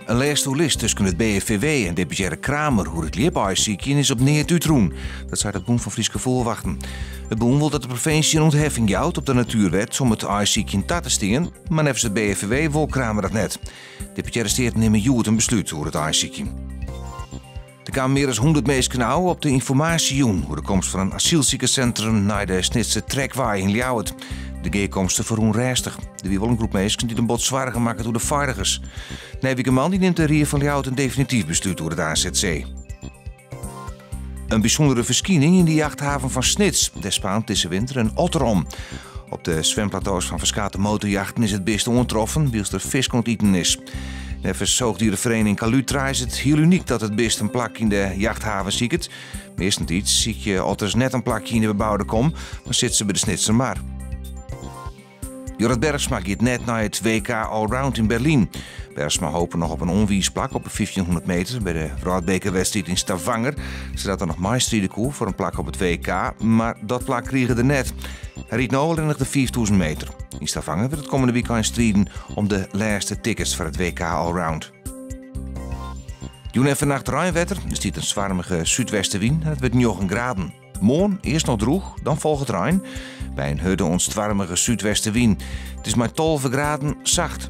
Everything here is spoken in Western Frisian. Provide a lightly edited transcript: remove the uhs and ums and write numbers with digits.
In lêste oerlis tusken it BFVW en deputearre Kramer oer it ljipaaisykjen is op neat útrûn. Dat seit it Bûn fan Fryske Fûgelwachten. It bûn wol dat de provinsje in ûntheffing jout op de natuerwet om it aaisykjen ta te stean, mar neffens it BFVW wol Kramer dat net. Deputearre Steaten nimme hjoed in beslút oer it aaisykjen. Der kamen mear as 100 minsken ôf op de ynformaasjejûn oer de komst fan in asylsikersintrum nei de Snitser Trekwei yn Ljouwert. De gearkomste ferrûn rêstich. Der wie wol in groep minsken dy't in bot soargen makket oer de feiligens. Nije wike moandei nimt de Rie fan Ljouwert in definityf beslút oer it AZC. In bysûndere ferskining yn de jachthaven fan Snits. Dêr spaant dizze winter in otter om. Op de swimplato's fan ferskate motorjachten is it bist oantroffen, wylst er fisk oan it iten is. Neffens zoogdierenvereniging Calutra is it hiel unyk dat it bist in plak yn de jachthaven siket. Meastentiids sykje otters net in plakje yn de beboude kom, mar sitte se by de Snitser Mar. Jorrit Bergsma giet net nei it WK Allround yn Berlyn. Bergsma hope noch op in oanwiisplak op de 1500 meter by de wrâldbekerwedstriid yn Stavanger, sadat er noch meistride koe foar in plak op it WK, mar dat plak krige er net. Hy rydt no allinnich de 5000 meter. Yn Stavanger wurdt it kommende wykein striden om de lêste tickets foar it WK Allround. Jûn en fannacht reinwetter, der stiet in stoarmige súdwestewyn en it wurdt 9 graden. Moarn earst noch drûch, dan folget rein. By in hurde oant stoarmige súdwestewyn. It is mei 12 graden sacht.